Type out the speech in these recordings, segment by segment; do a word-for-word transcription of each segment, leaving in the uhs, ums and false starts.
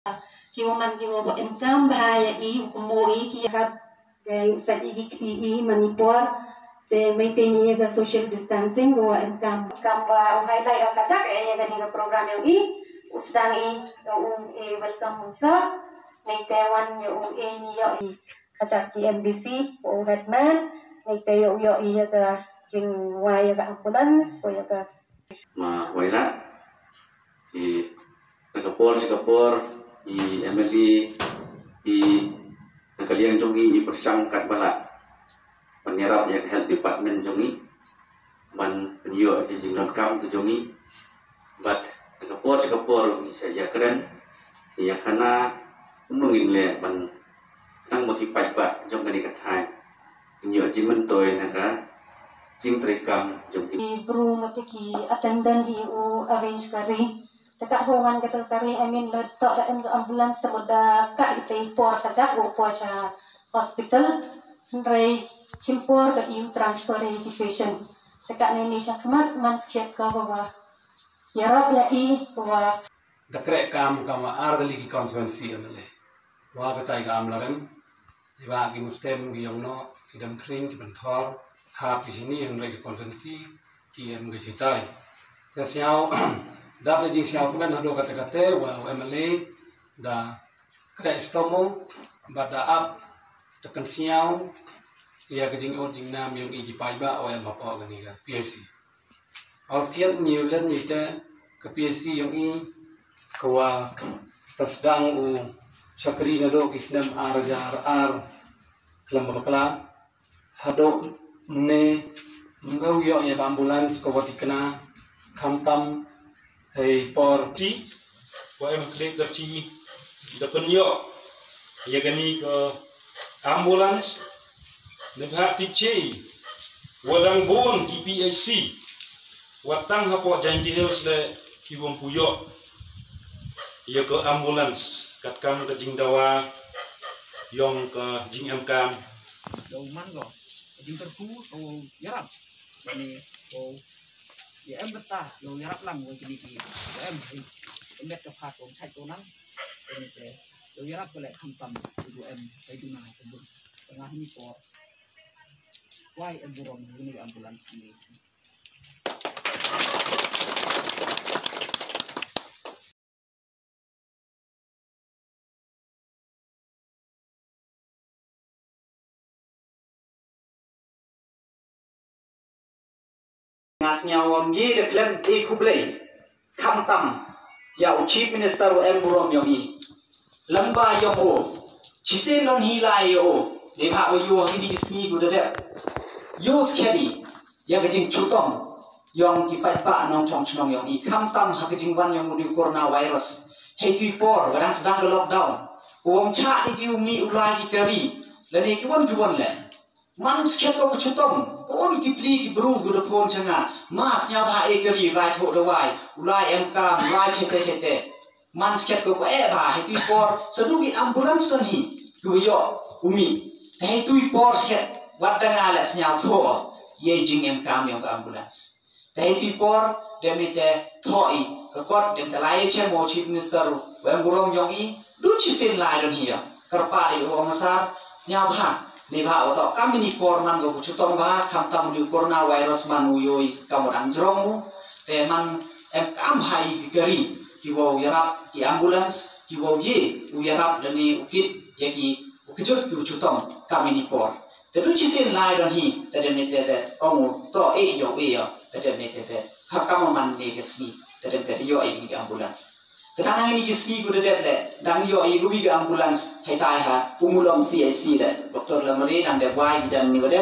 Ki wa man ki wa ba em kam bha ïa i, u kynmaw i ki hap ka ïa u sait i ki kti i man i por. Te maintain ïa ka social distancing wa em kam. Kam wa u highlight ka chak ïa ka ni ka program ïa i. U sdang i ïa u e welcome u sa. Nai te wan ïa u e ni ïa i ka chak ki M D C u headman. Nai te ïa u ïa i ïa ka jingwa ïa ka ambulance wa ïa ka ma wai la. Ki na ka por sha ka por, i M L A, i na ka liang jong i, i pyrshang kat ba la ban ïarap ïa ka health department jong i ban pynïoh ki jingdonkam ki jong i. Bad na ka por sha ka por i sa ïa kren ïa khana kumno ngin leh ban tang ba ki paidbah jong kane ka thaiñ kin ïoh jingmyntoi na ka jingtrei kam jong ki. Ki bru ma te ki attendant i u arrange kari. Te ka ho ngan ka te kari, I mean, le to da en ka ambulance te da ka i te por ka jak u por cha hospital. Hynrei chim por ka i u transfer i ki patient. Te ka ne ni cha khmat man skhet ka ba ba ïarap ïa i ba. Da kreh kam kam ar tylli ki constituency M L A. Wa ka tai ka am laren. Iba ki Muslim ki yong no, ki dam tring, ki benthor, hap ki sini yang rei ki constituency, ki em ki sitai. Ka siaw, dap da jing siaw kumen hado kate kate, wa M L A, da kreh stomo, ba da ap, da kan siaw, ïa ka jing ot jing nam yong i ki paidbah, wa em hapo ka ni ka P H C. Aus kiat ni u len ni te ka P S C yong i ka wa ta sdang u chakri na do ki snem ar hajar ar khlem ba bakla. Hado ne mnga u ïoh ïa ka ambulance ka wa tikna khamtam hei por. Ti wa em klik kerchi da pynïoh ïa kani ka ambulance. Neibhah tip chi wa dang bun ki P H C wa tang hapoh Jaintia Hills le ki wym pu ïoh ïa ka ambulance katkam ka jingdawa yong ka jingemkam. Yow man ko jingkyrkhu ko ïarap. Bani ko ïa em beta yow ïarap lang wa kini ki yow em hi. Em bet ka pha ko chait ko nang. Ini te yow ïarap ko le khamtam ko em kai duna ko bun. Tengah ni ko wai em burom ni ambulance ni. Nga sngew ym ye da khlem e khublei khamtam ïa u Chief Minister u em burom yong i. Lamba yong o. Chisien don hi lai ïa o. Dei bha o ïoh hi di sngi gu da dep. Ïoh skedi ïa ka jingchutom yong ki paidbah nongchong chnong yong i khamtam ha ka jingwan yong u di u coronavirus. Hei tu i por ba dang sdang ka lockdown. Ko ym chah di ki u mih u lai ki kari lane ki wan ki wan le. Man skhet ko ka chutom. Ko ym ki pli ki bru ko da phone cha nga. Ma sñiaw bha e kari u lai thoh dawai u lai em kam u lai chete chete. Man skhet ko ko eh bha hei tu i por sa du ki ambulance ton hi. Ki wa ïoh u mih. Te hei tu i por skhet wat da nga leh sñiaw thoh. Ye jingem kam yong ka ambulance. Te hei tu i por dem ni te thoh i ka kot dem te lai chem mo Chief Minister u em burom yong i. Du chisien lai don hi ya kyrpad i u ong sar sñiaw bha. Ni bha wa toh kam ini por man ko ku chutong bha khamtam ni u coronavirus man u yoi kam u dang jrong u. Te man em kam ha i ki kari ki wa u yarap ki ambulance ki wa u ye u yarap da ni u kit ya ki u kjut ki u chutong kam ini por. Te du chisien lai don hi te dem ni te te ong u to e yo e yo te dem ni te te ha kam man ni ke sngi te dem te yo e ni ambulance. Te dang ni ke sngi ku te dem le dang yo e ru ki ambulance hai tai ha Umulong C H C le Doctor Lamare dang de wai di dang ni wa de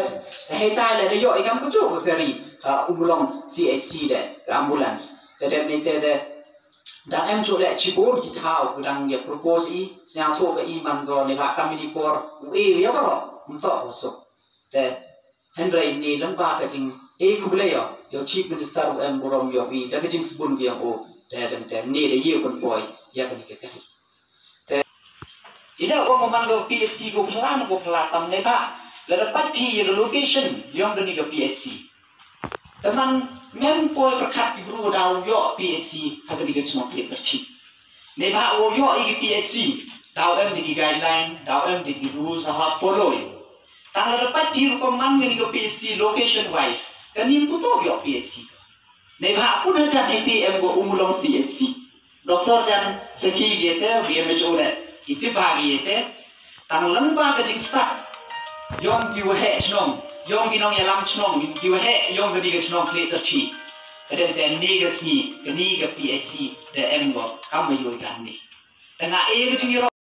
te hai tai le de yo e kam ku chu ke ri ha Umulong C H C le ke ambulance te dem ni te te dang em chu le chibun ki thau ku dang ya propose i sñiaw tho ka i man go ni ba kam ni por u e ya ko ro mto ko so. Te hynrei ni lem ba ka jing e khublei yo yo Chief Minister u em burom yo wi da ka jing sbun bi o te dem te ni da ye kun poi ya ka ni ka kari. Te ina ko mo man go P S C go phala no go phala tam ne ba la da pat pi ya ka location yong ka ni ka P S C. Te man mem poi perkhat ki bru da yo P S C ha ka ni ka chmo klik kerchi. Neibhah wow ïoh ïa ki P H C, daw em da ki guideline, daw em da ki rules, ha hap follow ïa. Tang lada pat phi recommend kane ka P H C location wise, kane ym pyntoh ïoh P H C. Neibhah pun hajan ïa te em ko um long C H C. Doctor jan sakhi ïa te, B M H O le, ïa te ba ïa te. Tang lang ba ka jingstad yong ki waheh chnong, yong ki nongïalam chnong, ki waheh yong kane ka chnong Khliehtyrshi. Ka dei te ne ka sngi, kane ka P H C da em ko kam ba ïoh kan ne. Tang nga e ka jingïarap